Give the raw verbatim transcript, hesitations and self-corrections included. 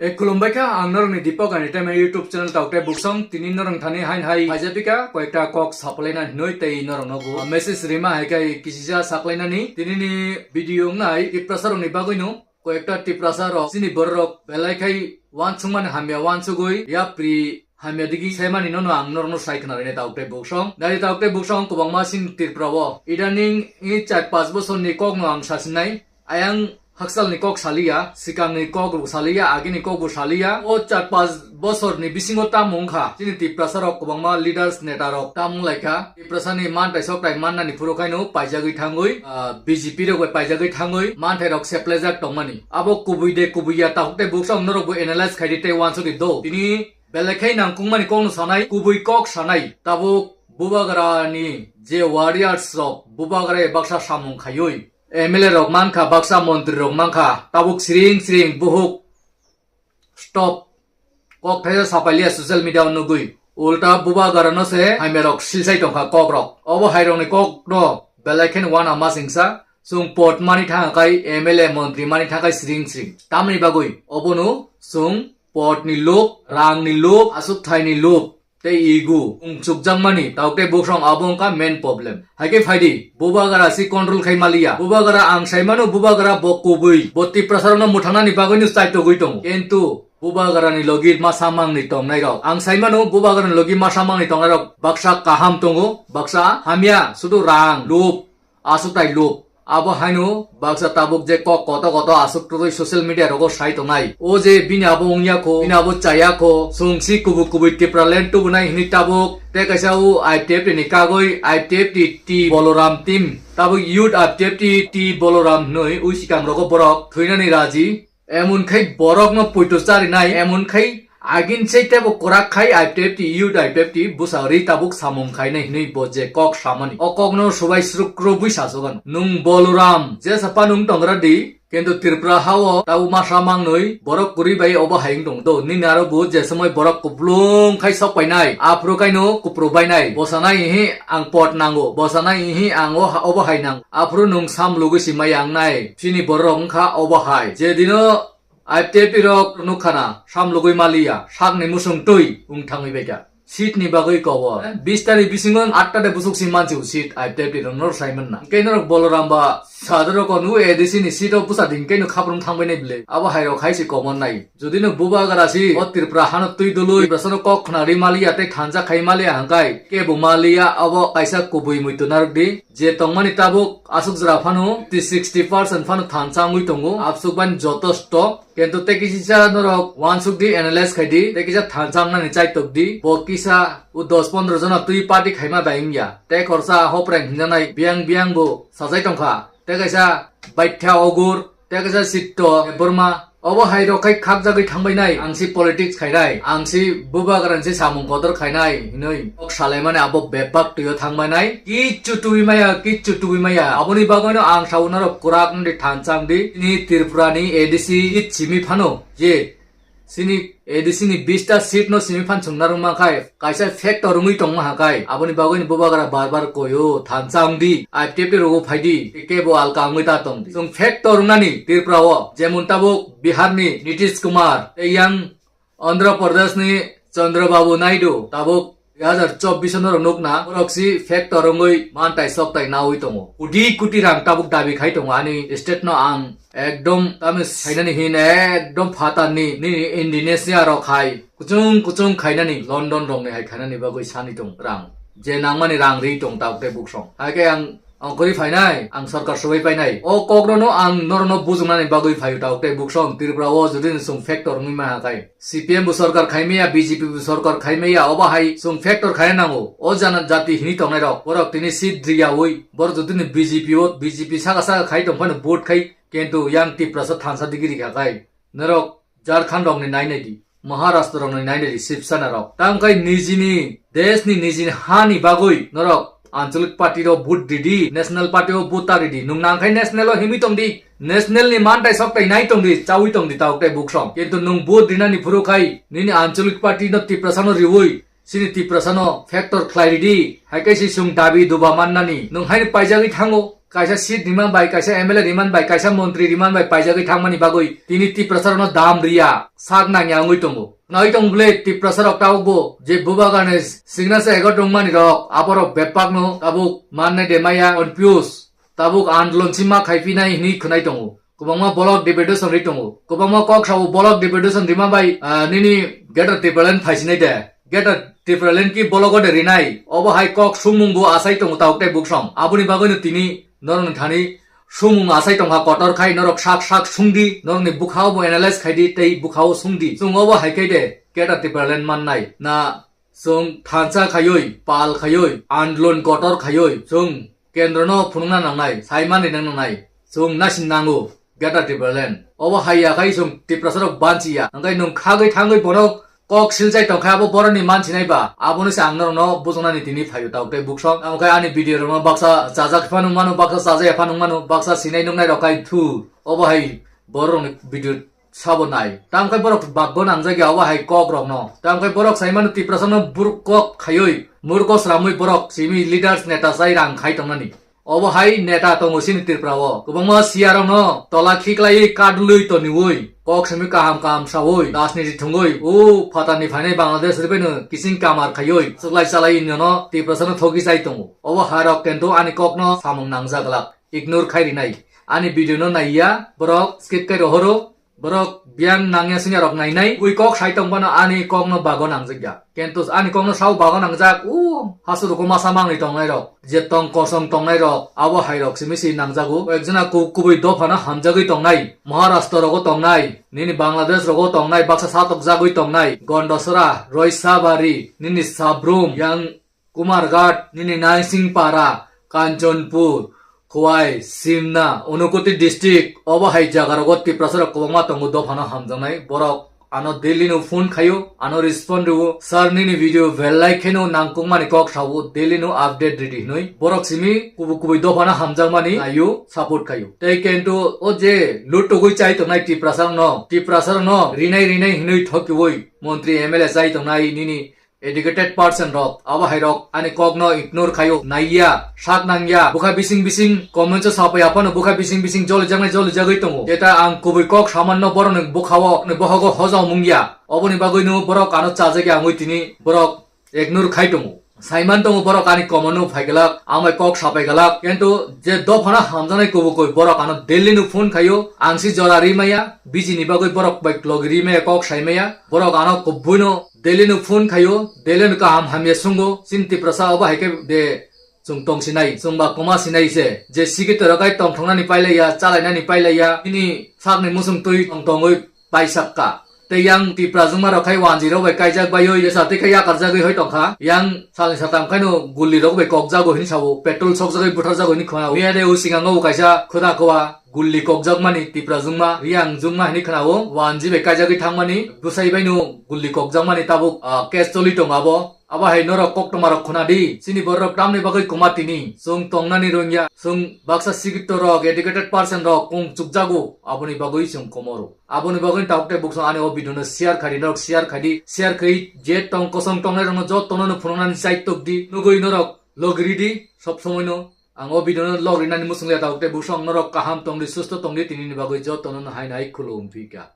E, khulumbai kha, ang norokni Deepak Entertainment YouTube channel Taukte Buksong. Tini norok thani hain hai phaijapika koyekta kok saplaina hinoi tei norokno bo message rima hai kai kisija saklainani. Tinini video wngnai Tiprasa rokni bagwino. Koyekta Tiprasa rok chini bororok belai khai wansukmani hamya wansugwi yapri hamya digi saimani nono ang norokno sai khna rwne Taukte Buksong. Nai Taukte Buksong kwbangma sin Tripura o. Idaning i char panch bosorni kokno ang sasinai. Ayang haksalni kok saliya, sikangni kok rok saliya, agini kok bo saliya. O char panch bosorni bisingo tamo wngkha chini Tiprasa rok kwbangma leaders neta rok tamo wnglaikha. Tiprasani mantai soktai mannani phuru khaino paijagwi thangwi, ah, B J P rok bai paijagwi thangwi manthai rok seplejak tongmani. Abo kubui de kubui ya, takhuk tei buksong norok bo analyze khaidi tei wansugwi do. Tini belai khai nangkukmani kokno sanai, kubui kok sanai. Tabuk Bubagrani je warriors rok Bubagra baksa samung khaiwi M L A rok mankha, baksa montri rok mankha, tabuk siring siring buhuk stop. Kok thaisa sapailia social media o nugwi. Ulta Bubagrano se hamya rok silsai tongkha kok rok. Obo hai rokni kok no belai khen wana ma singsa. Chwng pot mani thangkha kai M L A montri mani thangkha kai siring siring. Tamni bagwi obono chwng potni lob, rangni lob, asuk thaini lob. Tei ego wng chukjakmani, taukte buksong abo wngkha main problem. Haikhe phaidi, Bubagra si control khai maliya. Bubagra ang saimano, Bubagra bo kubui, bo Tiprasarokno mwthangnani bagwino chaitogwi tongo. Kintu Bubagrani logi masa mangni tongnairok, ang saimano, Bubagrani logi masa mangni tongnairok baksa kaham tongo, baksa hamya, sudu rang, lob, aswk tai lob. Abo haino baksa tabuk je kok koto koto aswk twi social media rogo sai tongnai. O je bini abo wngya kho, bini abo chaya kho, chwng si kubui kubui Tipraland tubunai hinwi tabuk. Tei kaisa o I P F T ni kagwi I P F T T Boloram team. Tabuk youth I P F T T Boloram hinwi ui sikang rogo borok thwinani raji. Emon khai borokno poito charinai, emon khai agin sei tebo kwrak khai I P F T, youth I P F T bwsa ri tabuk samung khainai hinwi bo je kok samani. O kokno subai sruk krubui sasogano. Nwng Boloram, jesa panung tongra di, kintu Tripura hao tabuk masa mangnwi borok kwrwi bai obo hai wng tong do. Nini aro bo je somoi borok kuplung khai sok painai, aphuru kaino kupru bainai. Bwsanai ihi ang pot nango, bwsanai ihi ang o ha-, obo hai nango. Aphuru nwng sam lugwi si maya wngnai. Chini borok wngkha obo hai. Je dino I P F T rok nukha na, sam lugwi maliya, sakni musung twi wng thangwi baikha. Seat ni bagwi kobo. Eh, bis tari bisingo atta de busuk si mansi seat I P F T rok nor sai manna. Hwnkhe norok Boloram ba sadorok o nu A D C ni seat o bwsa din khe no khaprum thangbai nai bwle. Abo hai rok hai se common nai. Jodi no Bubagra si o Tripura hano twi dului, Tiprasano kok khna ri maliya tei thansa khai maliya hwnkhe kebo maliya, abo kaisa kubui muitu narwk di. Je tongmani tabuk aswk jora phano fifty sixty percent phano thansa wngwi tongo, abswk bani jotosto. Kintu tei kisa norok wansuk di, analyze khai di, tei kisa thansa wngnani chaitok di. Bo kisa o dos pondro jona twi party khaima bai wngya. Tei khorsa hopreng hinjanai biyang biyang bo sajai tongkha. Tei kaisa Baitha Ogur, tei kaisa Sitto Debbarma. Obo hai rok khai khakjagwi thangbai nai. Ang si politics khainai, ang si Bubagrani si samung kotor khainai hinwi kok salaimani abo bebak twi o thangbai nai. Kichu tubui maya, kichu tubui maya. Aboni bagwino ang sao norok kwrak wngdi thansa wngdi. Ni Tripura ni A D C seat simi phano je sini A D C ni bista seat no simi phan chwng narwk mankhai, kaisa factor wngwi tongma hakai, aboni bagwi ni Bubagra bar bar koyo, thansa wngdi, I P F T rogo phaidi, kebo alka wngwi ta tongdi. Chwng factor wngnani Tripura o, jemon tabuk Bihar ni Nitish Kumar, tei yang Andhra Pradesh ni Chandrababu Naidu, tabuk dui hazar chobbish o norok nukna, borok si factor wngwi mantai soktai nawi tongo. Koti koti rang tabuk dabi khai tongo ani state no ang ekdom tamo sainani hin ekdom phatar ni, nini Indonesia rok hai kuchung kuchung khainani London rok ni hai khainani bagwi sani tong rang. Je nangmani rang ri tong tabuk tei buksong. Hai khe ang Ang kwrwi phainai, ang sorkar swbai painai. O kokno no ang norokno bujuknani bagwi phaio tabuk tei buksong Tripura o jodi no chwng factor wngwi mankha khai. C P M bo sorkar khaimaya, B J P bo sorkar khaimaya, obo hai chwng factor khaina nango. O jana jati hini tongnai rok, borok tini seat riyawi, borok jodi no B J P o, B J P saka saka khai tong phano vote khai, kintu yang Tiprasa thansa digi rikha khai. Norok Jharkhand rokni nainai di, Maharashtra rokni nainai di, Shiv Sena rok. Tamo khai nijini desh ni, nijini ha ni bagwi norok Anchalik party rok vote ridi, National party o vote ta ridi. Nwng nang khai National o himwi tong di, National ni mantai soktai nai tong di, chawi tong di, tabuk tei buksong. Kintu nwng vote rinani phuru khai nini Anchalik party no Tiprasa no riwi, chini Tiprasa no factor khlai ridi, hai khe se chwng dabi duba mannani. Nwng haino paijagwi thango, kaisa seat riman bai, kaisa M L A riman bai, kaisa montri riman bai paijagwi thangmani bagwi tini Tiprasa rokno dam riya, sak nangya wngwi tongo. Nai tong bwle Tiprasa rok tabukbo je bubagrani signature ego tongmani rok, aborok bebakno tabuk mannai de maya confuse, tabuk andolon sima khaiphinai hinwi khwnai tongo. Kwbangma block deputation ri tongo. Kwbangma kok sao block deputation rima bai, ah, nini Greater Tipraland phaisinai de. Greater Tipraland ki block o de rinai. Obo hai kok sumung bo asai tongo tabuk tei buksong. Aboni bagwi no tini norokni thani sumung asai tongkha kotor khai norok sak sak sungdi. Norokni bukhao bo analyze khaidi tei bukhao sungdi. Chwng obo hai khe de Greater Tipraland mannai. Na Chwng thansa khaiwi, pal khaiwi, andolon kotor khaiwi, chwng kendrono phunukna nangnai, saimani nang nangnai, chwng naising nango, Greater Tipraland. Obo hai ya khai chwng Tiprasa rok banchi ya. Hwnkhe nwng khagwi thangwi bono kok silchai tongkha abo boroni mansinai ba, abono se ang norokno bujoknani tini phaio tabuk tei buksong. Tamo khe ani video rokno baksa chajak phano mano, baksa chajaya phano mano, baksa sinai nuknai rok khai thu. Obo hai borok rokni video sabo nai. Tamo khe borok bagbo nangjak ya obo hai kok rokno. Tamo khe borok sai mano Tiprasa no burkok khaiwi, murko sramwi borok simi leaders neta sai rang khai tongnani. Obo hai neta tongo chini Tripura o. Kwbangma siya rokno tola khiklaiwi kadulwi toniwi. Kok simi kaham kaham sawi, rajniti thwngwi, o phatarni phainai Bangladesh rwbaino kising kamar khaiwi, swklai chalai union no Tiprasa no thogi chai tongo. Obo hai rok kento ani kokno samung nangjak glak. Ignore khai rinai. Ani video no naiya, borok skip khai rohoro. Borok biyang nangya singya rok nainai, ui kok sai tong phano ani kokno bago nangjak ya. Kentus ani kokno sao bago nangjak, u hasu roko masa mangni tongnai rok, je tong kosong tongnai rok, abo hai rok simi si nangjago. Ekjona ku-, kubui dophano hamjagwi tongnai, Maharashtra rogo tongnai, nini Bangladesh rogo tongnai, baksa satokjagwi tongnai, Gondosora, Roisabari, nini Sabrum, yang Kumarghat, nini Naisingpara, Kanchanpur, Khowai, Simna, Unakoti district, obo hai jaga rogo Tiprasa rok kwbangma tongo dophano hamjaknai. Borok ano daily no phone khaio, ano respond rwo. Sir, nini video belai kheno nangkukmani kok sao, daily no update ridi hinwi. Borok simi kubui kubui dophano hamjakmani ayo support khaio. Tei kento o je lutugwi chai tongnai Tiprasa rokno, Tiprasa rokno rinai rinai hinwi thokiwi montri M L A chai tongnai nini educated person rok, abo hai rok ani kok no ignore khaio, naiya, sak nangya, bwkha bising bising comments o sapaiya phano bwkha bising bising jolijaknai jolijagwi tongo. Jeta ang kubui kok samanno borokni bwkhao, ni bohogo hojao mungya. Oboni bagwino borok ano chajagya wngwi tini borok ignore khai tongo. Saiman tongo borok ani comment no phaiglak, ang bai kok sapaiglak. Kintu je dophano hamjaknai kubui kubui borok ano daily no phone khaio, ang si jora rimaya, biji ni bagwi borok bai logi rimaya kok saimaya. Borok ano kubuino daily no phone khaio, daily no kaham hamya sungo, chini Tiprasa obo hai khe de chwng tong sinai, chwng ba kwma sinai se. Je sikitoro kai tongthoknani pailaiya, chalainani pailaiya, bini sakni muchung twi tong tongwi paisakka. Tei yang Tipra jwngma rok khai wanjwi rok bai kaijak baiwi, jesa tei khe yakarjagwi hoi tongkha. Yang salni satam khaino gulli rok bai kokjago hinwi sao, petrol sokjagwi butharjago hinwi khwnao. Miya de o singango bo kaisa khwna kwwa gulli kokjakmani Tipra jwngma, Riyang jwngma hinwi khwnao. Wanji bai kaijagwi thangmani, bwsai baino gulli kokjakmani tabuk, ah, case choli tongo abo. Abo hai norok koktwma rok khwna di, chini borok tamni bagwi kwma tini. Chwng tongnani rwngya, chwng baksa sikito rok, educated person rok kung chukjago, aboni bagwi chwng komoro. Aboni bagwi tabuk tei buksong ani o video no share khai di, norok share khai di, share khai je tong kosong tongnai rokno jotono no phunuknani chai tok di, nugwi norok logri di, sob somoi no. Ang o video no logri nani muchung ya tabuk tei buksong norok kaham tong di, susto tong di, tini ni bagwi jotono no hai nai khulum phika.